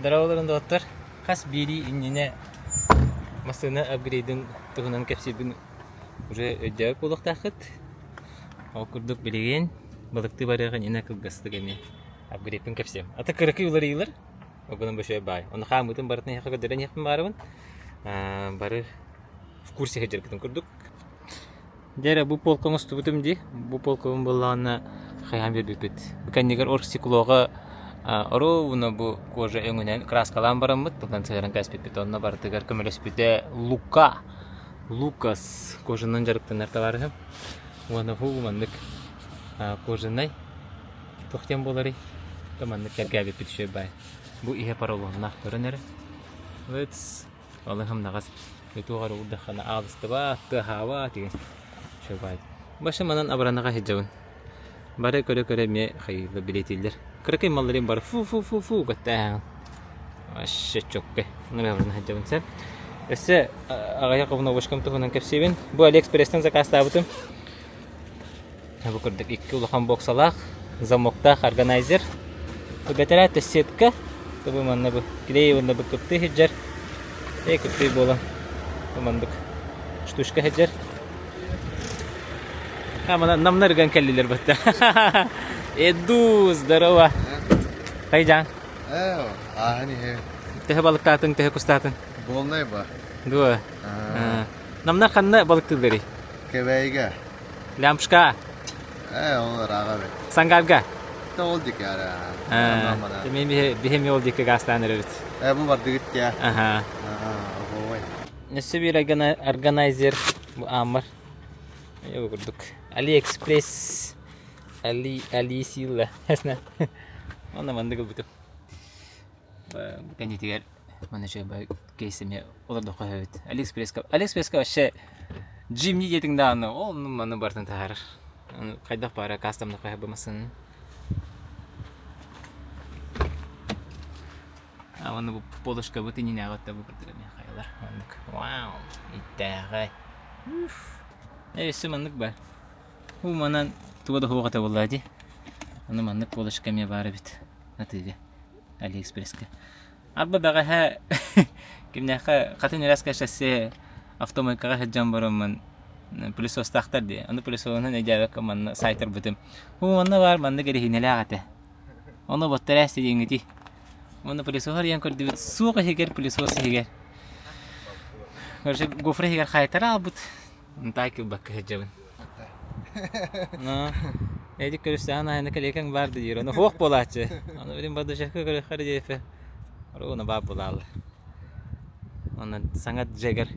Дорооболорун доҕоттор! Хас биирии иннинэ массыына апгрейдин туһунан кэпсиирбин уже өйдөөбүт буолуохтааххыт. Ол курдук билигин балыктыы барыах иннинэ кылгастык эмиэ апгрейдпин кэпсиэм. Ата кыракый уларыйыылар, ол гынан бу үчүгэй баай. Ону хаамыытын барытын эһиэхэ көрдөрөн иһиэхпин баарыбын. Бары в курсе сылдьаргытын курдук. Дьэ эрэ бу полка оҥостубутум дии. Бу полкабын буоллаҕына хайаан биэрбиппит. Бу кэннигэр оргстеклоҕа оруобуна бу кожа өҥүнэн краскалаан бараммыт, тылынан сыһыаран кээспиппит. Онно барытыгар көмөлөспүтэ Лука. Лукас кожанан дьарыктанар табаарыһым. Уонна һуу маннык кожанай туох диэн буоларый? То маннык кэргээбиппит үчүгэй баай. Бу иһэ поролоннаах көрөн эрэ. Let's Алыһымнаҕас туох эрэ уурдаххына аалыстыбат, тыаһаабат деген үчүгэй. Башы манан абыранаҕа сылдьабын. Бары көрө-көрө эмиэ хайыылар билиэтииллэр. Кыракый малларым бары фу-фу-фу-фу көттээһэҕин. Вообще чөккө. Абырана сылдьабын сен. Өссө аҕыйах обновочкам туһунан кэпсиибин. Бу Алиэкспресстэн заказтаабытым. Бу курдук икки улахан боксалаах, замоктаах органайзер. Бу бэтэрээ сетка. Бу манна бу клей уонна бу кыптыы сылдьар. Э кыптыы буолан бу маннык штучка сылдьар. А мана намнар ыган кэллилэр батта. Эду, здорово. Хайдьаан? Ээ, ааһан иһэ. Төһө балыктаатыҥ, төһө кустаатыҥ? Буолнай ба. Дуо? Намнар ханна балыктыылларый? Кэбээйигэ. Лямпшка. Ээ, ол ырааҕа эбит. Сангарга. Та ол диэки ара. Мен биһи ол диэки гаастаан эрэбит. Ээ, бу бардыгыт тя. Аха. Ой. Өссө биир органайзер бу ааммар. Бу курдук. Алиэкспресс. Али Али Сила. Онно маннык ылбытым. Кэннитигэр манна үчүгэй кейс эмиэ олордоххо сөбүт. Алиэкспресска Алиэкспресска вообще Джимни диэтиҥ даҕаны ол маны барытын таһаарар. Хайдах баара кастомнахха бу массыынаны. А уонна бу полушкабыт иннинээҕи өттө бу курдук эмиэ хайалар маннык. Вау! Иттээҕэй. Э, өссө маннык баар. Бу манан туга да суох этэ буоллаа дии. Аны маннык полочка эмиэ баар эбит атыыга. Алиэкспресскэ. Арба бэҕэһээ кимнээххэ хатын үрэскэ шоссе автомойкаҕа сылдьан бараммын пылесостаахтар дии. Ону пылесоһунан өйдөөбөккө манна сайтарбытым. Бу манна баар маннык эрэһиинэлээх этэ. Ону боттараа сидиҥҥитий. Уонна пылесоһу арыйан көрдүбүт. Суох иһигэр пылесос иһигэр. Короче, гофра иһигэр хаайтара аалбыт. Таай кылбакка сылдьабын. Эдик көрүстэҕин аайы кэлиэкэҥ баар диир. Ону суох буолааччы. Ону билин бардачакка көрүөххэ эрэ диэппэ. Оруна баар буолааллар. Онон саҥа дьэгэр.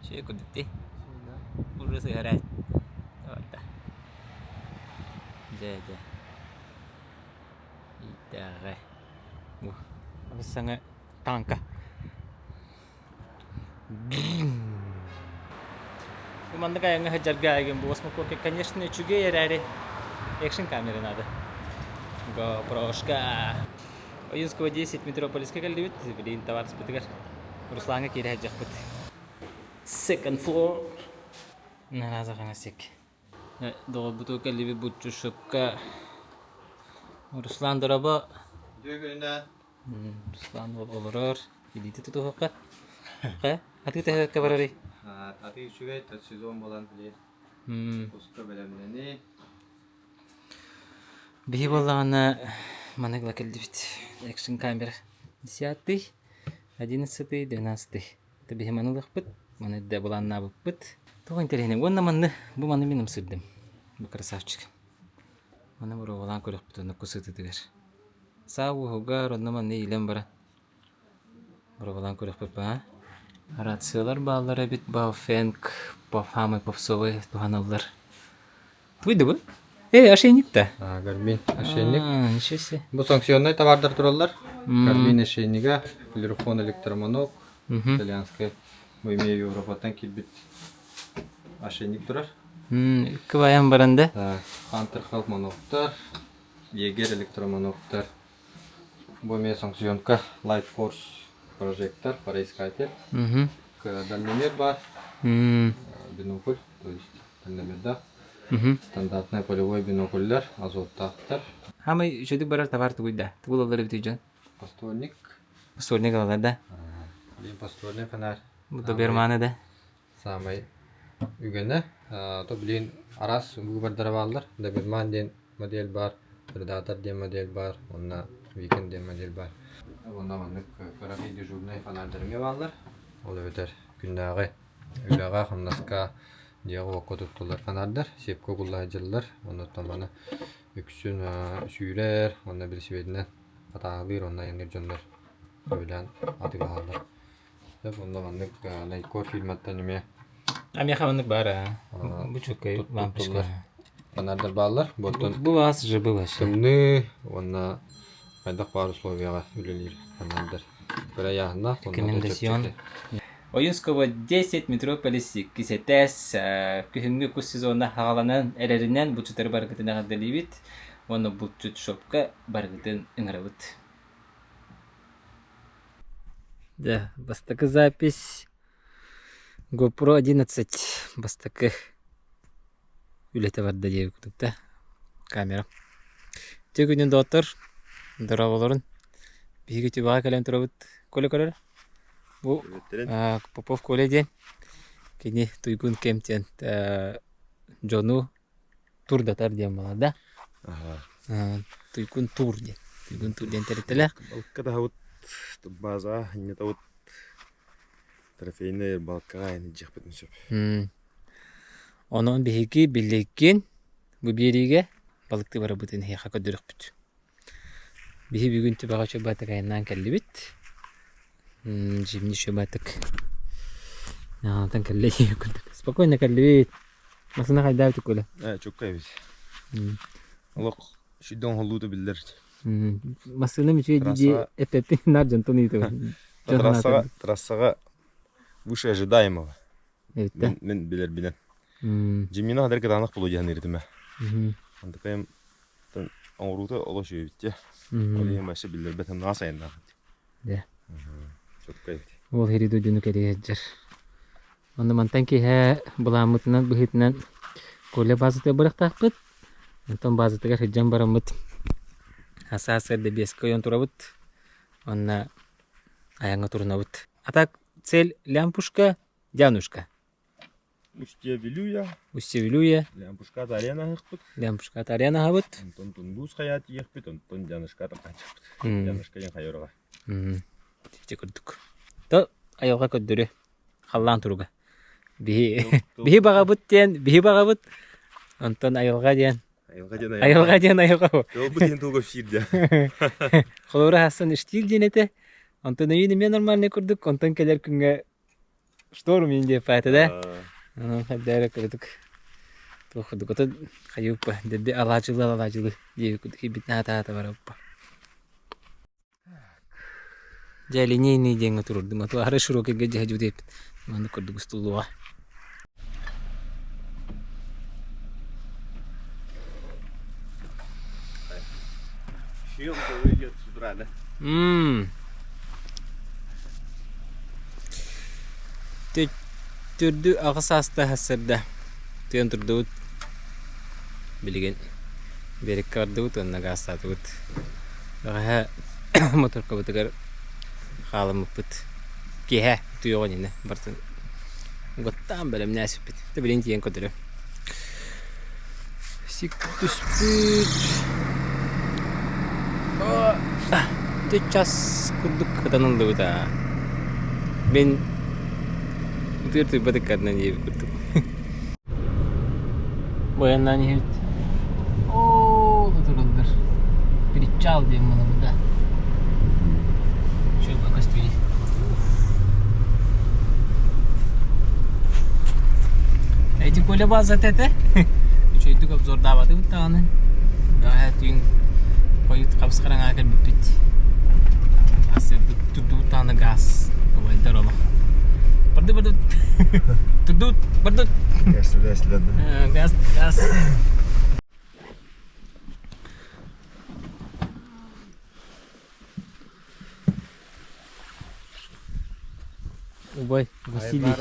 Үчүгэй курдук дии. Уже сыһараа. Дьэ, дьэ. Иитээҕэ. Бу саҥа тааҥка. Бу маннык айаҥҥа сылдьарга айгын бу осмокорка, конечно, үчүгэй эрээри экшн камера надо. GoPro-шка. Ойунского 10 Метрополиска кэллибит. Билигин табаарыспытыгар Руслаҥҥа киирэ сылдьахпыт. Second floor. Нараза хаҥасик. Доҕорбутугар кэллибит буччушукка. Руслан дорообо. Үтүө күнүнэн. Руслан олорор. Илиитэ тутуһуохха. Хайа, атыы төһөккө барарый? Атыы үчүгэй, тот сезон буолан билигин куска бэлэмнэнии. Биһи буоллаҕына маннык ыла кэллибит. Экшн камера. Десятый, одиннадцатый, двенадцатый. Это биһи маны ылыахпыт, маны да былааннаабыппыт. Туох интэриэһинэй. Уонна манны, бу маны мин ымсырдым. Бу красавчик. Маны боруобалаан көрүөхпүт онно кус ытытыгар. Саа уоһугар онно манна иилэн баран Боруобалаан көрүөхпүт баа. Рациялар бааллар эбит Баофенг, самый попсовый туһаналлар. Туй да бу? Э, ошейник да? А, Гармин ошейник. А, ничего себе. Бу санкционнай товардар тураллар. Гармин ошейнига, Лерфон электроманок, итальянскай. Бу эмиэ Европаттан киирбит ошейник турар. Кыбайан баран да? Хантер Халк маноктар, Егер электроманоктар. Бу эмиэ санкционка Light Force прожектор, форейскатель. Дальномер бар, бинокль, то есть дальномерда. Стандартнай полевой бинокльлар, азоттаахтар. Хамай үчүгдүк барар товар тугуй да? Тугу ылаллар эбитий дьон? Постольник. Постольник ылаллар да? Блин, постольный фонарь. Бу доберманы да? Саамай үгэнэ. То блин, араас выбордара бааллар. Доберман диэн модель баар, Предатор диэн модель баар, уонна Викинг диэн модель баар. Уонна маннык кыракый дежурнай фонарьдар эмиэ бааллар. Ол эбэтэр күннээҕи үлэҕэ, хамнаска дьиэҕэ-уокка туттуллар фонарьдар, сиэпкэ угулла сылдьаллар. Оннуттан маны үксүн сүүрэр уонна велосипединэн хатааһылыыр уонна айанныыр дьоннор сөбүлээн атыылаһаллар. Сөп, онно маннык Найкор фильматтан эмиэ А миэхэ маннык баар аа. Бу чуолкай лампочка. Фонарьдар бааллар. Буоттан Бу баас же был вообще. тымныы уонна хайдах баар условияҕа үлэлиир фонарьдар. Кыра ыйааһыннаах уонна Рекомендацион. чэпчэки. Ойуунского 10 Метрополис иккис этээс күһүҥҥү кус сезона хаҕаланан эрэринэн булчуттары барыгытын эҕэрдэлиибит уонна булчут шопка барыгытын ыҥырабыт. Дьэ, бастакы запись GoPro 11 бастакы үлэтэ барда диэбит курдук да камера. Үтүө күнүн доҕоттор, дорооболорун. Биһиги Түбэҕэ кэлэн турабыт. Коля көрөр. Бу Попов Коля диэн кини Туйгун Кэм диэн дьону турдатар диэн буолар да. Туйгун Тур диэн. Туйгун Тур диэн тэрилтэлээх. Балыкка таһабыт базаҕа анньытабыт трофейнай балкаҕа илдьиэхпитин сөп. Онон биһиги билигин бу биэриигэ балыктыы барабытын эһиэхэ көрдөрүөхпүт. Биһи бүгүн Түбэҕэ Чубатык айаннаан кэллибит. Зимний Чубатык кэллэ курдук. Спокойно кэллибит. Масына хайдаабыт Коля? Ээ, чукка эбит. Олох шүйдөн холлуута биллэр. Массыына үчүгэй дии эппэппин наар дьонтон ыйытабын. Трассаҕа, трассаҕа выше ожидаемого. Мин, мин билэрбинэн. Дьиммина хадыр кытаанах буолуо диэн ыйытым ээ. Антыкайым оҥоруута олох үчүгэй Ол иһин вообще биллэрбэт наас айаннаах. Дьэ. Чөккө эбит. Ол хири дойдуну кэрийэ сылдьар. Онно мантан киэһэ былааммытынан быһыытынан Коля базатыгар барыахтаахпыт. Онтон базатыгар сылдьан бараммыт аса эрдэ биэскэ ойон турабыт. Уонна айаҥҥа турунабыт. А так цель Лямпушка, Дянушка. Устье Вилюя. Устье Вилюя. Лямпушка арена аһыахпыт. Лямпушка арена аһабыт. Онтон Тунгус хайа тиийиэхпит, онтон Дянушка таххачахпыт. Дянушка диэн хайа Ити курдук. То айылҕа көрдөрүө. Халлаан туруга. Биһи биһи баҕабыт диэн, биһи баҕабыт. Онтон айылҕа диэн. Айылҕа диэн айылҕа диэн айылҕа. Тылбыт диэн тылга сиир диэн. Холобура хассан штиль диэн этэ. Онтон өйүн эмиэ нормальный курдук, онтон кэлэр күҥҥэ шторм иин диэп паата да. Онон хайдара курдук туох курдук отон хайыуппа дэби алаачылы алаачылы диэбит курдук киирбит наата бараппа. Дьэ линейный диэҥҥэ турурдум, а то аһары широкийга дьэһэ дьүдүэппит. Маннык курдук устуллуоҕа. Төрдү аҕыс саастаах сарсыарда тыан турдубут. Билигин биэрэккэ бардыбыт уонна гаастаатыбыт. Бэҕэһээ моторкабытыгар хааламмыппыт. Киэһэ утуйуоҕун иннинэ барытын угаттаан бэлэмнээсиппит. Дьэ билигин тиийэн көрдөрүөм. Сик түспүт. Час курдук кытан ыллыбыт аа. Мин утуйар утуйбат ыккардынан диэбит курдук. Баяннаан иһэбит. Оо, тураллар. Причал диэн буолабыт да. Чуга көстүү. Эти Коля базата этэ. Үчүгэйдик обзордаабатыбыт даҕаны. Бэҕэһээ түүн хойут хабыс-хараҥаҕа кэлбиппит. Турдубут даҕаны газ. Убайдар олох. Барды барды. Турдубут барды. Газ, газ. Убай Василий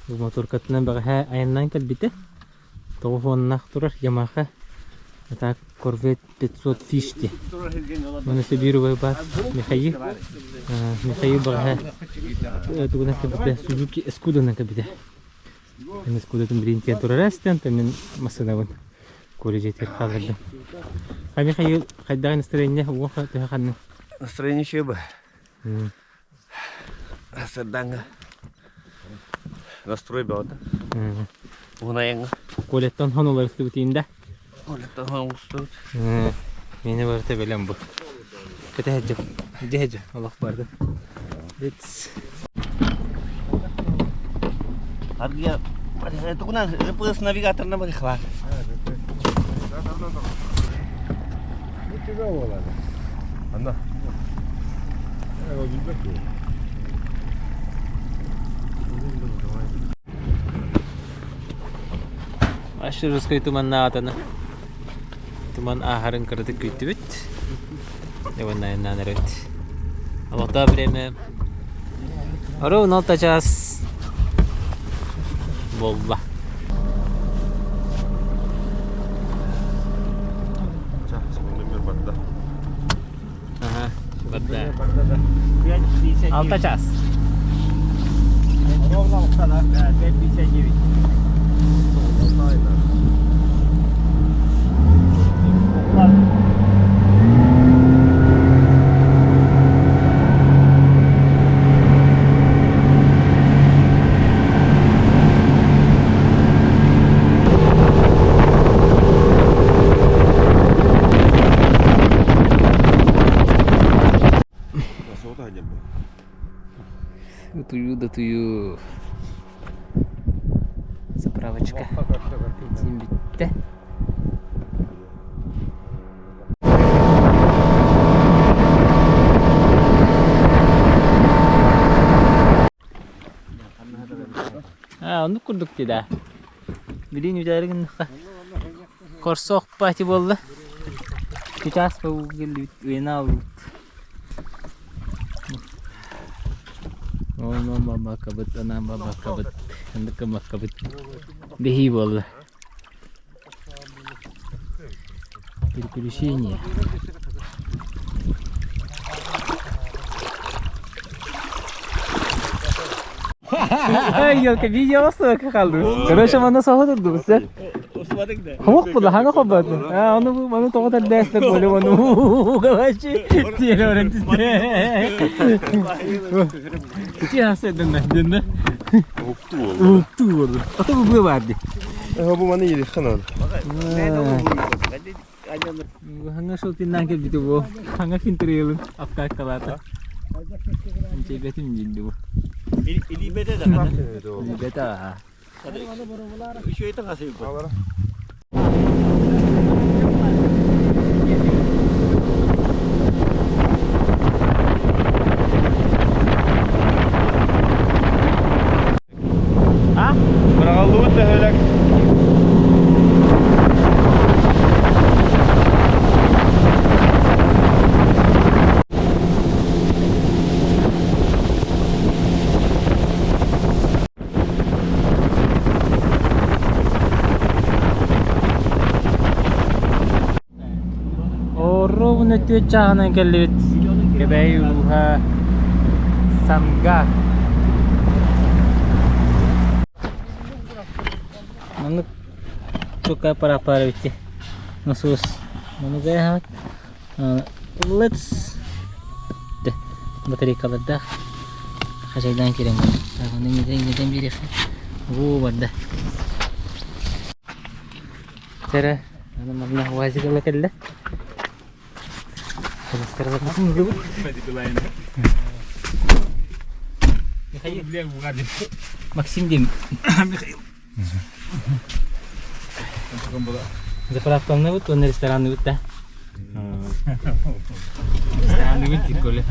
бу моторкатынан бэҕэһээ айаннаан кэлбитэ. Тоҕус уоннаах турар Yamaha. А так Corvette 500 фишти. Маны биир убай баар Михаил. Михаил баҕаһа тугунан кэбитэ Suzuki Escudo-нан кэбитэ. Мен Escudo-тун билин тиэн турар эстен, мен массыынабын колледжетигэр хааллардым. А Михаил хайдаҕын настроение уоха төһө ханны? Настроение үчүгэй Сырдаҥҥа настрой бөҕөтө. Уһун айаҥҥа. Колеттан хон уларыстыбытыын да? Колеттан хон уларыстыбыт. Мені барыта бэлэм бу. Кэтэһэдьим. Дьэһэдьим. Олох барды. Let's. Аргия тугунан GPS навигаторна барыхлар. Анна. Ашырыскай туманнаатана. Туман ааһарын кыратык күүттүбүт. Уонна айаннаан эрэбит. Олохтоох время ровно алта час буолла. Барда. Ага, барда. Алта час. Ровно алта, да? 5.59. Утую да тую. Заправочка. Бензин бүттэ. А, оннук курдук дии да. Билин үтээри гыннахха. Корсо охпати буолла. Сейчас келлибит уйана албыт. Оно бабакабыт, ана бабакабыт, андыка бакабыт. Бэһии буолла. Переключение. Ай, елка, видео хаалды. Короче, мана соҕо турдубут сэр. Хомох була, хана хоббат. А, ону маны тоҕо тардаастар боле ону галачи. Тиэрэ орен түсте. Ити хаса дэннэ, дэннэ. Укту болду. Укту болду. Ата бу бу барды. Бу маны елихан ол. Ханга шол тиннан келбити бу. Ханга финтриэлин автоаккалаата. Инчебетим динди бу. Илибете да. Бета. Еще это хасып. А? Бырагаллыбыт төһөлөк. Оруобуна түөрт чааһынан кэллибит. Кэбээйи улууһа Сангаар. Маннык чукка параппара битти. Насос. Маны гаһат. Let's батарейкалардаах хачайдаан киирэн барда. Иҥнэтэн биэриэххэ. Уу барда. Чэрэ, аны манна УАЗик ыла кэллэ. Михаил. Максим Дим. Михаил. Заправкалныбыт уонна ресторанныбыт да. Ресторанныбыт тикколе.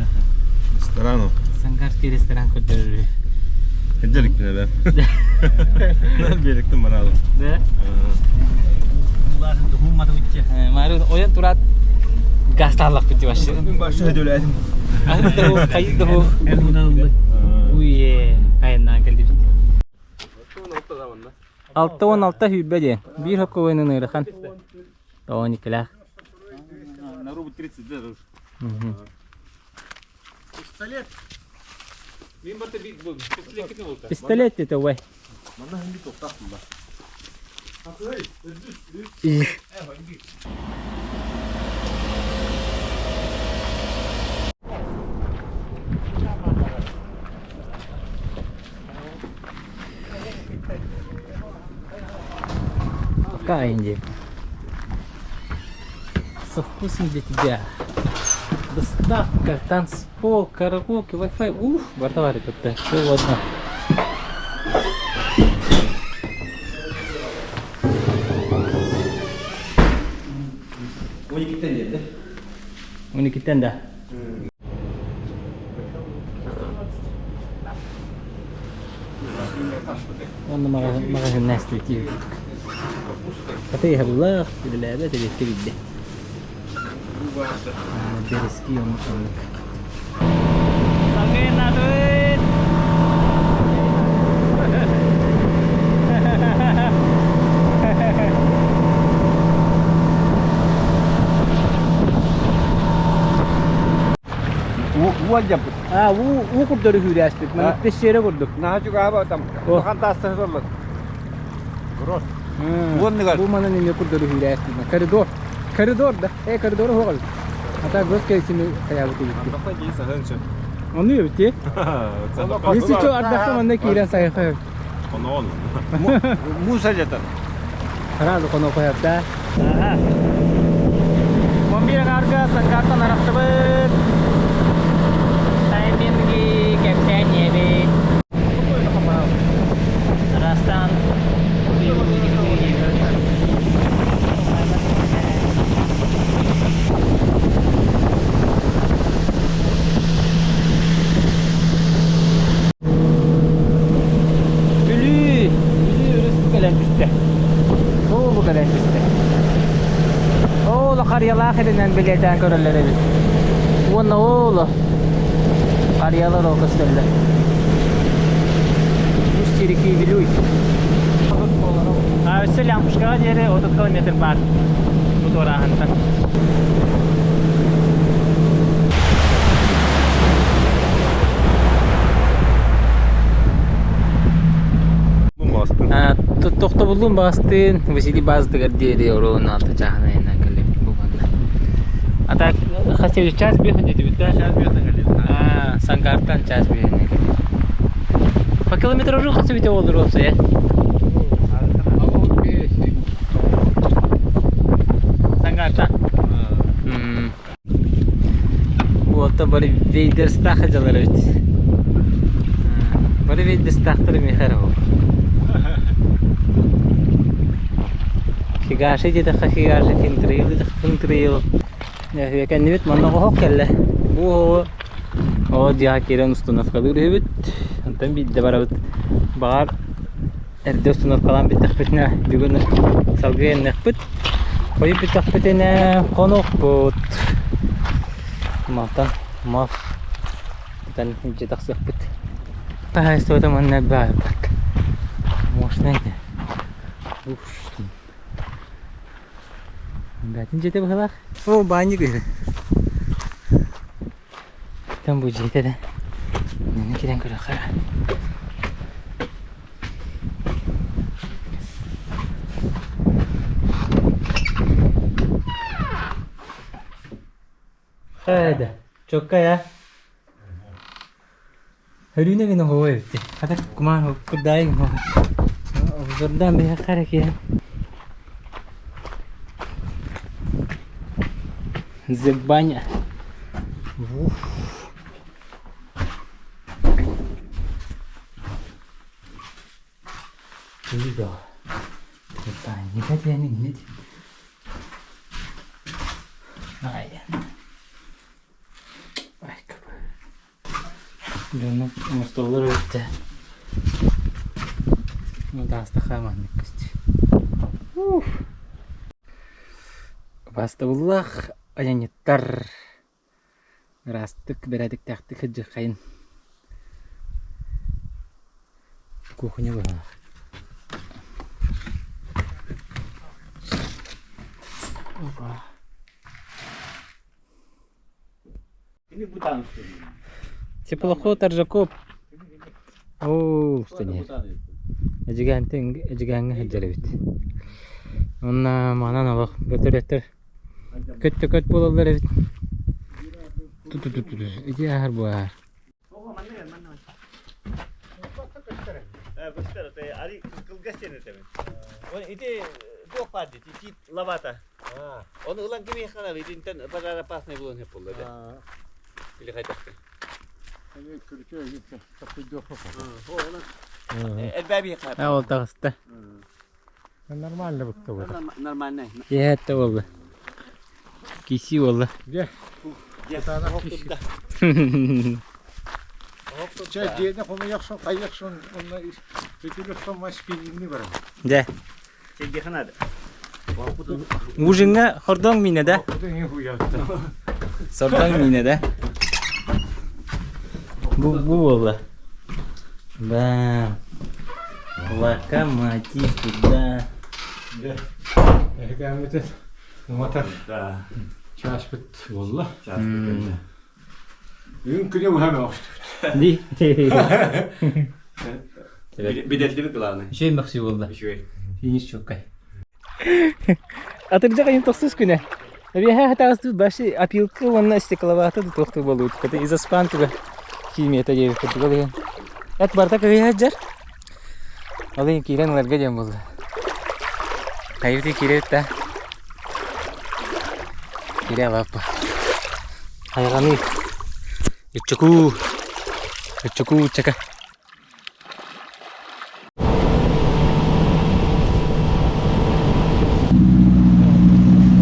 Ресторану. Сангарский ресторан көрдөрөр. Хеджерикпин эбэ. Бериктим баралы. Да? Мары ойон турат гасталлах бити башы. Мен башы хөдөләдим. Ахы хайы да бу. Уе, айаннаан кэлдибит. 66 сүүрбэ диэн. Биир хоккобойнун ыарахан. Тоҕо никелээх. На рубль 30 даже уж. Пистолет. Мин барта пистолет китин болта. Пистолет это ой. Манна ханги тоқтақ ба. Пока, Инди. Со вкусом для тебя. Доставка, танцпол, караоке, Wi-Fi. Уф, бартовары тут все ладно. Он иккиттэн диэн Он иккиттэн да. Онно маҕаһыыннаах тиийбит. Хатыйыһаллаах, үлэлээбэт эбиэккэ билдэ. Бэрэски оннук оннук. Салгыы Уолдьаппыт. А, уу уу курдары хүүрээспит. Манна пещера курдук. Наһаа чугаһаба там. Улахан таастар сыталлар. Уонныгар. Бу манан эмиэ курдары хүүрээспит. Коридор. Коридор да. Э, коридор хоҕал. Ата гос кэсими хаябыт эбитти. Ардахта киһи саһын сөп. Ону эбитти. Если что, ардахта манна киирэн сайха. Хоноон. Муса жатар. Сразу хоно қояпта. Мобиль арга Сангартан арахтыбыт. Тайминги кэпсээн Растан. Бүлүү, Бүлүү өрүс бу кэлэн түстэ. Оо, бу кэлэн түстэ. Ооло харыйалаах илинэн билиэтээн көрөллөр эбит. Уонна ооло харыйалар ол көстөллөр. Устье реки Вилюй. А өссө Лямпушкаҕа диэри 30 километр баар. Бу туорааһынтан. Бастын. Тохтобуллун бастын Василий баазытыгар диэри оруон алта чааһына айаннаан кэллибит бу манна. А так хас час биэхэн диэтибит да? Час биэхэн кэллибит. А, Сангартан час биэхэн кэллибит. По километражу хас эбитэ буоллар уопсайа? Сангартан. Уолта бары вейдерстах дьалар эбит. Бары вейдерстахтар миэхэ эрэ Хигаши диэтэххэ Хигаши, Финтрейл диэтэххэ Финтрейл. Кэннибит манна оһох кэллэ. Бу оһоҕу оо дьиэҕэ киирэн установкалыыр үһүбүт. Онтон биирдэ барабыт. Баҕар эрдэ установкалаан бүттэхпитинэ бүгүн салгыы иһиннэхпит. Хойут бүттэхпитинэ хонуохпут. Малтан мал тутан илдьэ тахсыахпыт. Хаһаайыстыбата манна баар так. Мощная этэ. Ух, Бээтин дьиэтэ быһыылаах. О, баанньык үһү. Там бу дьиэтэ да. Маны киирэн көрүөххэ. Хайда, чоккай а. Хөрүүнэ гына хоой эбитти. Хата кумаан курдаайын обзордаан биһиэхэ эрэ киирэн. The баня. Уф. Видео. Баня диэн Ай. Ай, Дьону оҥостоллор эбит Таастаха маннык көстүү. Уф. Бастабыллаах айанньыттар ыраастык, бэрээдэктээхтик сылдьыаххайын. Кухня быһыылаах. Теплоход Аржаков. Оо, устан Эдьигээнтэн Эдьигээҥҥэ сылдьар эбит. Уонна манан олох бөтөрөттөр көт-көт буолаллар эбит. Ту-ту-ту-ту ити ааһар бу ааһар. Ити туох баар дии, тиит лабаата. Оны ылан кимиэхэ ханар, итинтэн пожар опасный буолан сөп буолла да. Или хайдахтын. Элбээбиэхэ. А ол таҕыста. Нормально быкта буолла. Нормально. Киэһэтте буолла. Киси буолла. Дьэ. Чэ, дьиэни хомуйахсын, хайыахсын, онно бүтүлүхсэн мас пиинни баран. Дьэ. Ужиҥҥа хордоҥ миинэ да? Сордоҥ миинэ да? Бу бу буолла. Да. Локомотив туда. Дьэ, эһэкээммитин уматар чааспыт буолла. Бүгүн күнү быһа мөҕүстүбүт. Ди. Бидэллибит главное. Үчүгэй мөхсүү буолла. Үчүгэй. Финиш чуоккай. Атырдьах ыйын тохсус күнэ. Эбиэһэ хатаҕастыбыт баши опилка уонна стекловата да туохтуу буолуут. Ката изоспан туга химията диэбит курдук ол иһин. Эт барыта кыһыйа сылдьар. Ол иһин киирэн ыларга диэн буолла. Хайыты киирэбит да. Киирэ алааппа. Хайҕаныы. Иччукуу. Иччукуу чака.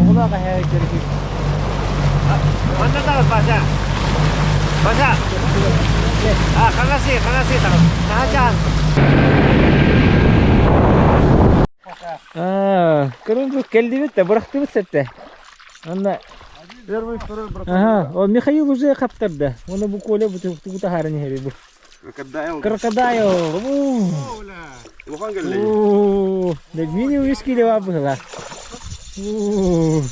Оҕолоох эһээ көрүһүү. Манна таҕыс, Вася. Вася. А, хаҥасы, хаҥасы таҕыс. Наһаа Аа, көрүҥ бу кэллибит да бырахтыбыт сэттэ. Онно Первый, второй брат. Ага, о Михаил уже хаптарда. Оны бу Коля бу тугу таһааран иһэри бу. Крокодайл. Крокодайл. Улахан кэллэ. Уу, мини үс кило быһыла. Уу.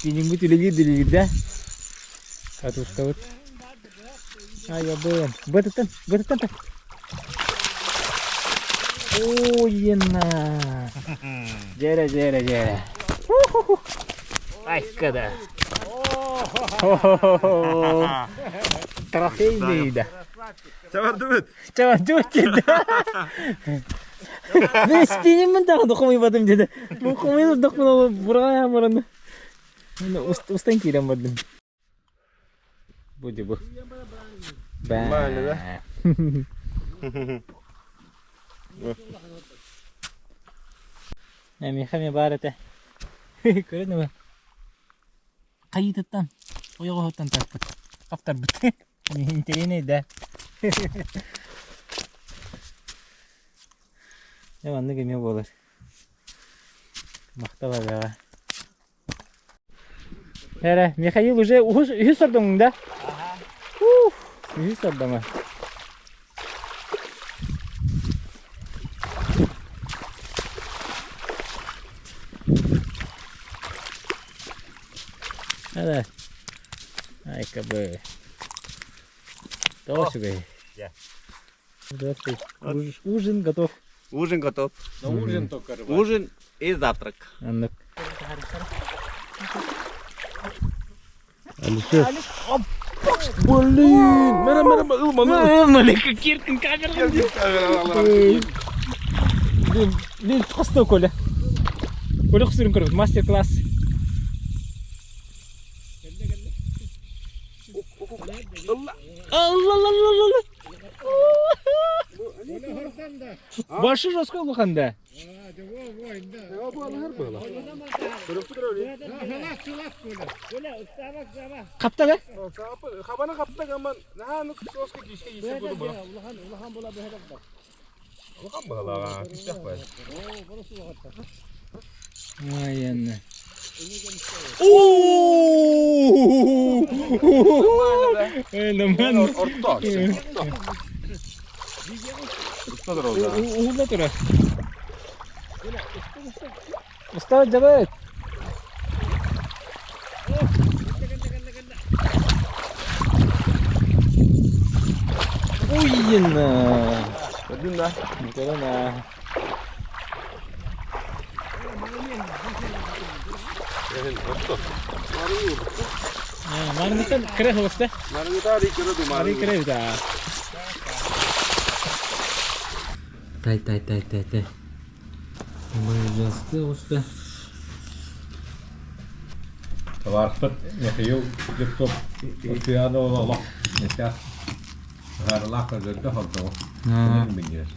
Киниҥбит үлэлиир үлэлиир да. Катушкабыт. Айабын. Бытыттан, бытыттан так. Ой, ена. Дьэрэ, дьэрэ, дьэрэ. Айка да. Трофейный да. Чабардыбыт. Чабардыбыт деді. Мен спиниммин даҕаны хомуйбатым деді. Бу хомуйдахпына бурҕайаан баран устан киирэн бардым. Бу бу. Нормально, да? Миэхэ эмиэ баар этэ. Көрөн ама. Хайыытыттан, ойоҕоһуттан тарпыт, хаптарбыт. Интэриэнэй да. Дьэ маннык эмиэ буолар. Махтал эбэҕэ. Эрэ, Михаил уже үһүс сордоҥуҥ да? Ух, үһүс сордоҥо. Эрэ. Айка бы. Тоҕо үчүгэй. Ужин готов. Ужин готов. На ужин только рыбак. Ужин и завтрак. Аннык. Алишер. Блин, мера мера ылманы. Малика киркин камера. Блин, хосто Коля. Коля хосурун көрбүт мастер-класс. Allah Allah Allah Allah. Башы жестко улаханда. Хапта да? Хабана хапта гаман. Наха соска кишке исе буду була. Улахан балага, кистэх бай. Ай, анна. Нормально. Орто. Орто дорога. Уһула турар. Устаҕыт дьабыт! Уйна! Көрдүн да? Көрөн аа. Марныттан кыра холоста. Мари кыра эбит аа. Тай тай тай тай тай. Мыйдасты уста. Табаарыспыт Михаил Слепцов Ульяна олох нэтэх ыһаарылаах көрдөрдө хордоҕу. Минньигэс.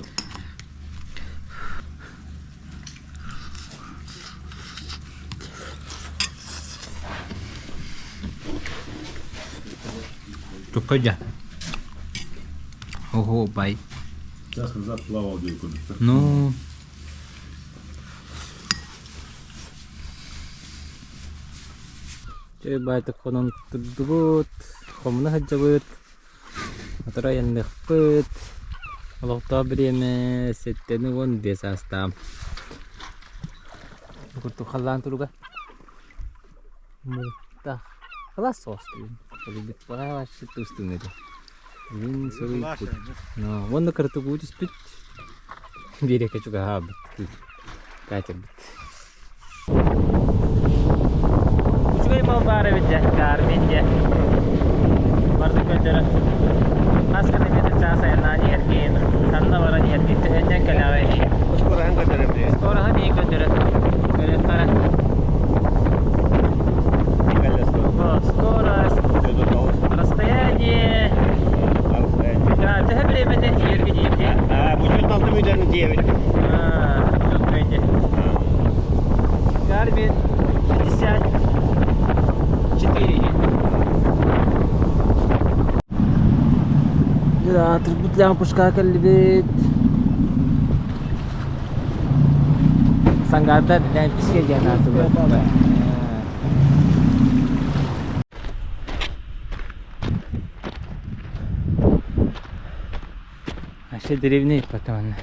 Tukkoja. Ого, бай. Час назад плавал диэн курдук. Ну, Чэй баайтык хонон турдубут, хомуна сылдьабыт, отор айанныахпыт. Олохтоох бириэмэ 75 аастаам. Бу курдук халлаан туруга. Муттах. Халаас соҕус бүгүн. Олуйбут баҕайы тустуҥ этэ. Мин суруйбут. Уонна кыратык уу түспүт. Биэрэккэ чугаһаабыт. Катербыт. Үчүгэй мал баар эбит дьэ, Гармин дьэ. Барды көрдөрө. Хас километр чаас айаннаан иһэргин, ханна баран иһэргин, төһөннөн кэлэҕэй. Скороһын көрдөрөм дии. Скороһын иһин көрдөрө. Көрүөххэ. Скорость, расстояние. Да, төһө бириэмэнэн тиийэргэ диирди? Бу 46 мүнүүтэн тиийэбит. Гармин 54. Да, турбут лямпушка кэллибит. Сангарда лямписке диэн аатыбыт. Вообще деревня потом.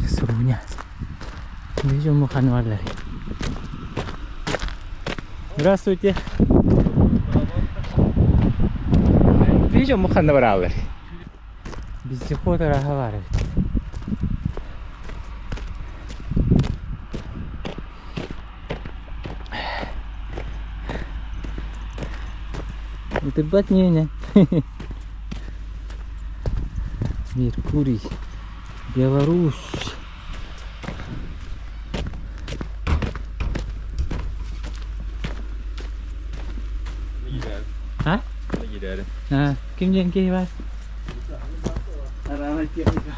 Суруня. Видим муханварлар. Здравствуйте. Видим муханварлар. Вездеход разговаривает. Утырбат не Меркурий. Беларусь. А? А, ким диэн киһи бар? Арана техника.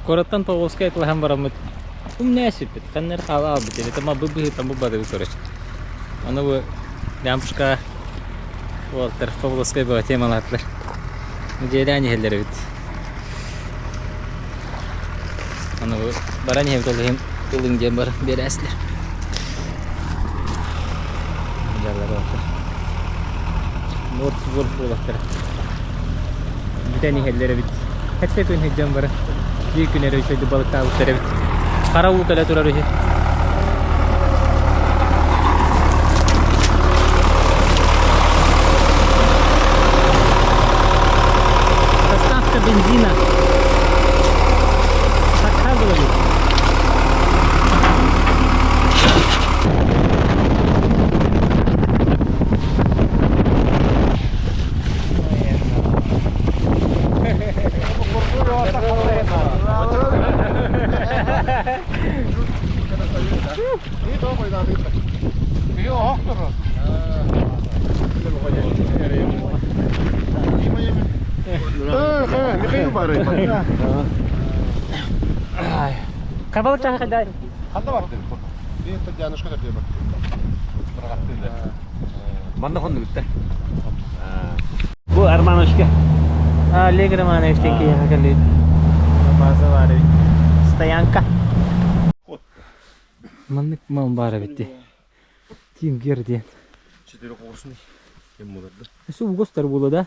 Куораттан Павловскай атылаһан бараммыт умная сиппит, ханна эрэ хаала аалбыт эбит, ама бу быһыытан бу барыбыт короче. Аны бу Лямпушка уолаттар Павловскай бөҕө темалаатылар. Дьиэлээн иһэллэр эбит. Аны бу баран иһэбит ол иһин ылыҥ диэн баран биэрээсилэр. Дьаллар уолаттар. Норд Вольф уолаттара. Бүтэн иһэллэр эбит. Хэттэ күн сылдьан баран биир күн эрэ үчүгэйдик балыктаабыттар эбит. Хара уу кэлэ турар үһү. Доставка бензина. Заказывали. Хабал чахадай. Манна хоннугутта. Бу Армановичка. Олег Романович киһиэхэ кэллибит. База баар эбит. Стоянка. Маннык мал баар эбит дии. Тим Гер диэн. Четырехосный. Ким буларды? Өссө угустар буолуо да?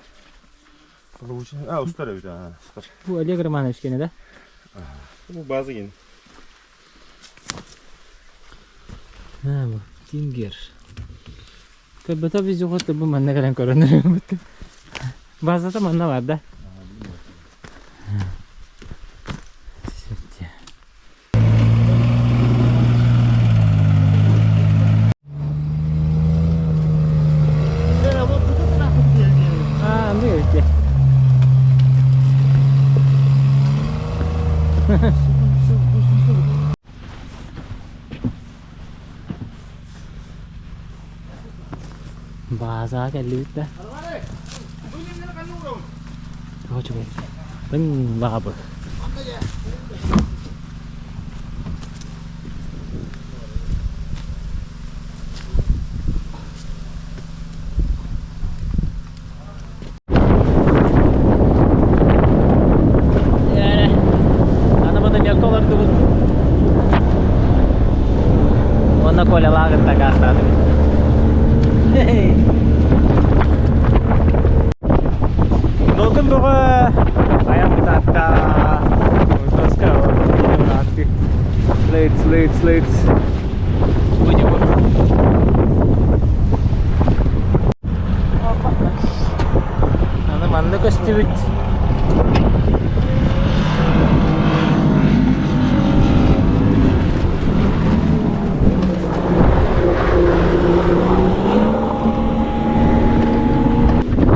А, устар эбит, аа, устар. Бу Олег Романович кэнэ да? Бу база ген. А, бу Тингер. Көрбөтө вездеход бу манна кэлэн көрөн Базата манна бар да? А, ну эти. Баазаҕа кэллибит да. Тоҕо үчүгэй. Тыҥ баҕабы. Аны мелко олордубут. Уонна Колялааҕын такаастаатыбыт. Долгун бөҕө айан бытаатта. Тоска Let's, let's, let's. Будем. Аны манна көстүбүт.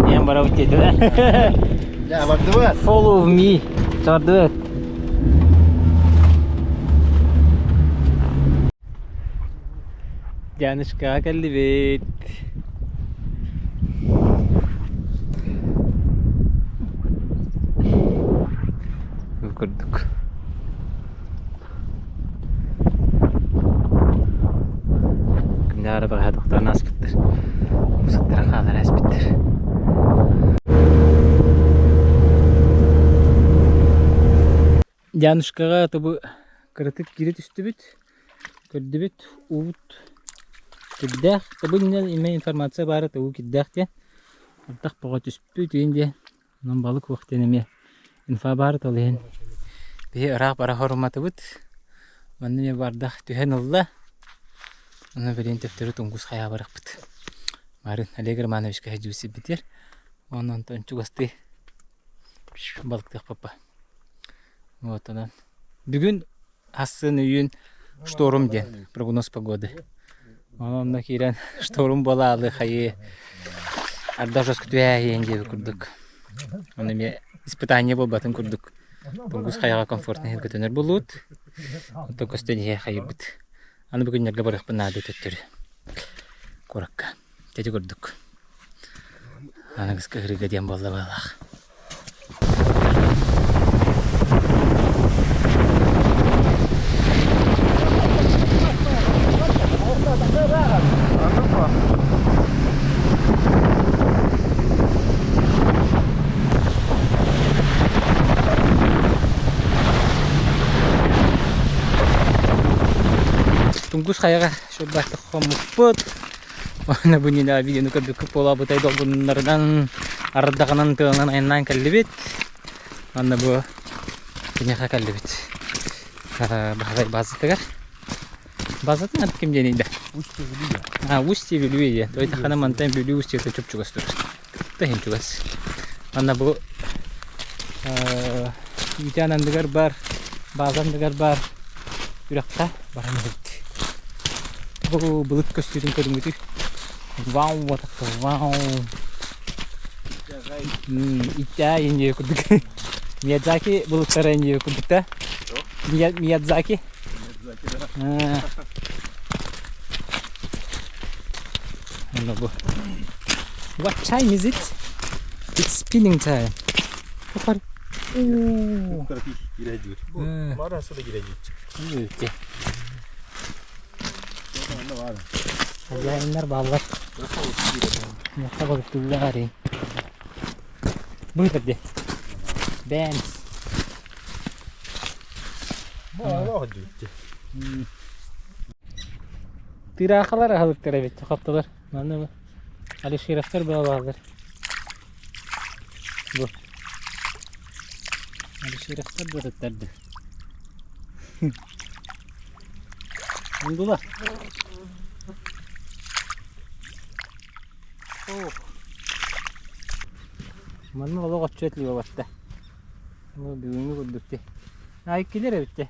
Мен барабыт деді да. Я бардыбыт. Follow me. Чардыбыт. Дянушкаҕа кэллибит. Бу курдук. Күннээх эрэ бэҕэһээ тохтоон ааспыттар. Мусуктара хаалар ааспыттар. Дянушкаҕа тобу кыратык киирэ түстүбүт, көрдүбүт, уут кирдээх, тобу иннинэ имэ информация баара тобу кирдээх диэн, ардах бөҕө түспүт иин диэн, онон балык уох диэн эмиэ инфа баара ол иһин биһи ыраах бара хоруматыбыт, манна эмиэ бардах түһэн ылла, онон билигин төттөрү тунгус хайаа барыахпыт. Марын Олег Романовичка сылдьыбыт сирбитигэр, онон онтон чугастыы балыктыах папа. Вот онон. Бүгүн асын үйүн шторм диэн прогноз погоды. Онон онно киирэн шторм буолаалы хайыы арда жестко түһээһиэн диэби курдук. Ону эмиэ испытание буолбатын курдук Тунгус хайаҕа комфортно иһин көтөнөр буолуут. Онтон көстөн иһэ хайырбыт. Аны бүгүннэргэ барыахпын наада төттөрү куоракка. Ити курдук. Аныгыскы ыһырыыга диэн буолла быһыылаах. Тунгус хайаҕа шурбааттах хоммуппут. Уонна бу иннинэ видеону көрбүккүт буолуо Бутай долгуннарынан ардаҕынан тыалынан айаннаан кэллибит. Уонна бу киниэхэ кэллибит. Баһылай базатыгар. Базатын аты ким диэний да? Устье Вилюя. А, Устье Вилюя диэн. Той тахана мантан Бүлүү Устьета чуп-чугас турар. Та иһин чугас. Манна бу Үүтээн анныгар бар, база анныгар бар үрэххэ баран иһэбит. Бу былыт көстүүтүн көрүҥүтүй. Вау, вот это вау. Итаа инье курдук. Миядзаки былыттара инье курдук да? Миядзаки. Миядзаки, да. бу. What time is it? It's spinning time. Тохар. Хозяиннар бааллар. Муха балыктыыллар. Быытыр де. Бэнс. Тыыраахалар аһылыктар эбит, хоптолор. Манна бу Алишировтар баалар. Бу. Алишировтар да Мундула. Манна олох отчетливо барта. Бу бүгүҥҥү курдук дии. А иккилэр эбит дии.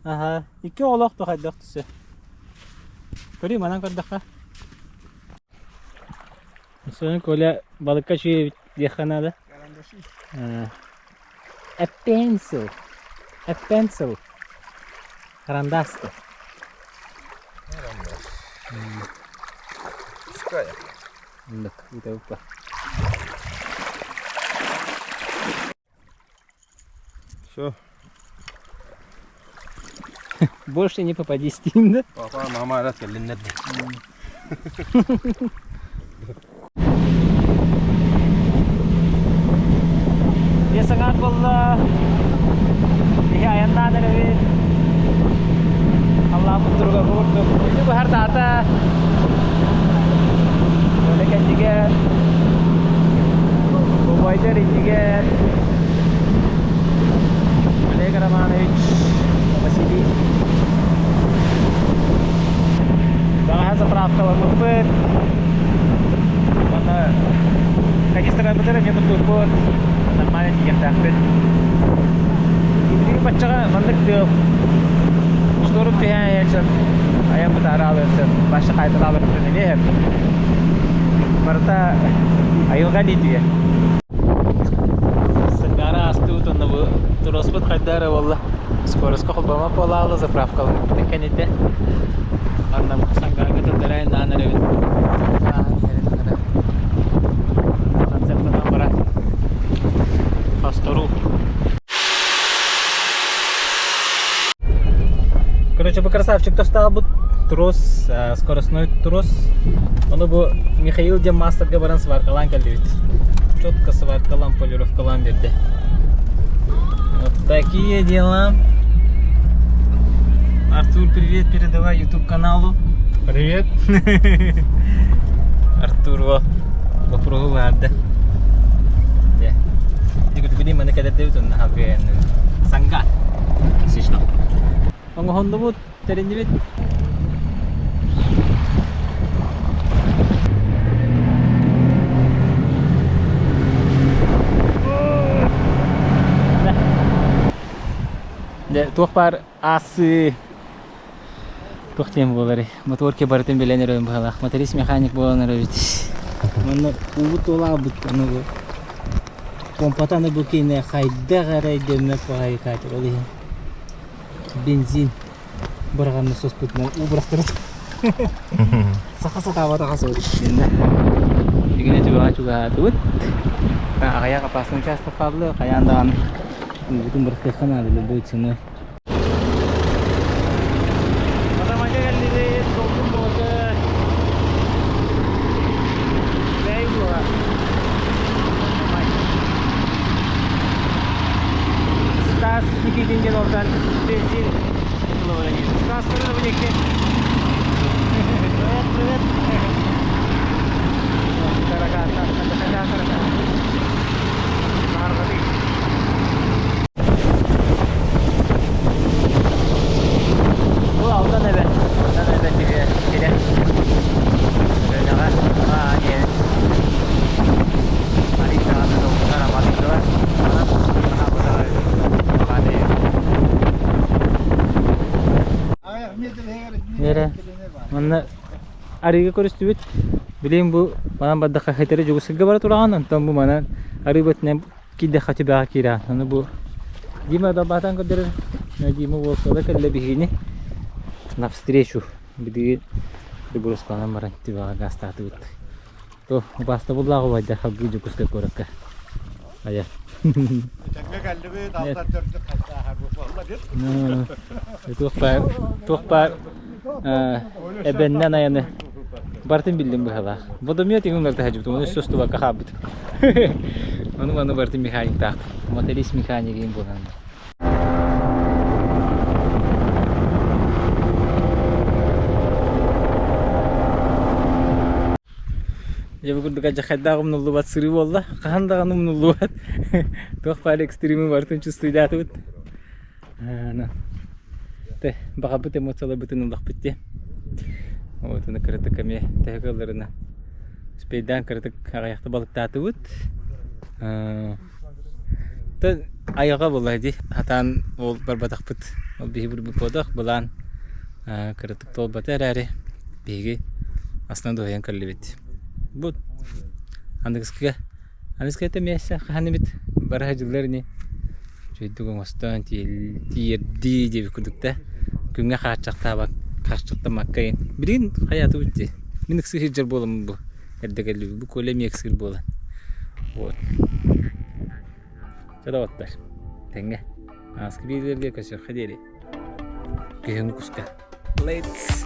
Аха, икки оҕолоох да хайдах түсө. Көрүү манан көрдөххө. Соны Коля балыкка үчүгэй эбит диэххэ наада. A pencil. A pencil. Карандааска. Пускай. Ындык, ыытабыппа. Все. Больше не попадись деймін да. Папа, мама рад кэллиннэр Дьэ саҥаат буолла. Биһи айаннаан эрэбит. Халлааммыт туруга бу курдук. Күнү быһар даата. Оля кэннигэр. Бубайдар иннигэр. Олег Романович Василий. Баҕаһа заправкаламмыппыт. Уонна канистрабытын эмиэ куттууппут. Нормально тиийиэхтээхпит. Билигин баччаҕа маннык тыал шторм түһээн иһэн сөп. Айан бытаараалыан сөп. Баша хайдалаабыттан эмиэ сөп. Барыта айылҕа илиитигэр. Сангара астыбыт уонна бу троспут хайда эрэ буолла. Скоростка холбомо буолаалы заправкаламмыппытын кэнниттэн. Манна Сангарга тылларайын наан эрэбит. Концептынан баран хостору. Короче, бу красавчик тостаабыт трос, скоростной трос. Ону бу Михаил диэн мастерга баран сваркалаан кэллибит. Четко сваркалаан, полировкалаан биэрдэ. Вот такие дела. Артур, привет, передавай YouTube каналу. Привет. Артур во вопроһу баарда. Дьэ. Дигүтүгү маны кэдэрдэбит онно халгыйан Санга. Сишно. Оҥоһуннубут, тэриннибит. Дьэ, туох баар аасы туох диэн буоларый? Моторке барытын билэн эрэн быһалаах. Моторист механик буолан эрэбит. Манна уубут туолаабыт аны бу помпата аны бу киинэ хайдах эрэ өйдөммөт баҕайы катер ол иһин бензин быраҕанна соспутунан уу бырахтарыт саха сатаабатаҕа суох Бүгүн түбэҕэ чугаһаатыбыт. Аҕыйах опасный участок хаалла. Хайаан даҕаны уубутун бырахтыахха наада любой ценой. Матамака кэллибит, долгун боҕото. Бэй буола. Стас Никитин диэн ортан бензин Стас, көрө Привет, привет. Бу Алдан эбэ. Алдан эбэ тире тире. Өлүөнэҕэ аа диэн Маритаҕа долгутар аматыылар. Нэрэ манна арыыга көрүстүбүт. Билигин бу манан бардахха хэтэрэ дьугусырга бара тураҕын, онтон бу манан арыы бөтүнэн киирдэххэ түбэҕэ киирэҕин. Ону бу Дима далбаатаан көрдөрөр. Дима уолтала кэллэ биһигини навстречу билигин Дубурусканан баран түбэҕэ гаастаатыбыт. То убаастабыллаах убайдар халгыы Дьокуускай куоракка. Айа. Этэҥҥэ кэллибит, алтан төрдүк хастааһар буолла дип. Туох баар, туох баар эбэннэн айаны барытын биллим быһалаах. Водомет иҥин барыта сылдьыбытым, ону өссө устубакка хаалбытым. Ону маны барытын механиктаах, моторист механик иҥин буолан. Дьэ бу курдук алдьархайдаах умнуллубат сырыы буолла. Хаһан даҕаны умнуллубат. Туох баар экстримы барытын чувствуйдаатыбыт. Тэ баҕарбыт эмоцияларбытын ыллахпыт дии. Вот аны кыратык эмиэ төһө кыалларына успейдаан кыратык аҕыйахта балыктаатыбыт. Тэ айылҕа буолла дии. Хатаан ол барбатахпыт. Ол биһи бурбут былаан кыратык туолбата эрээри биһиги астына дуоһуйан кэллибит. Бу аныгыскыга аныгыскыга эмиэ хаһан эмит бара сылдьыллар ини. Үчүгэйдик оҥостон тиийэрдии диэбит курдук да күҥҥэ хааччахтаабат хааччахтаммакка иһин. Билигин хайаатыбыт дии. Мин ыксыы сылдьар буоламмын бу эрдэ кэллибит. Бу Коля эмиэ ыксыыр буолан. Вот. Чэ доҕоттор, тэҥҥэ. Ааскы биэриилэргэ көрсүөххэ диэри. Күһүҥҥү куска. Let's.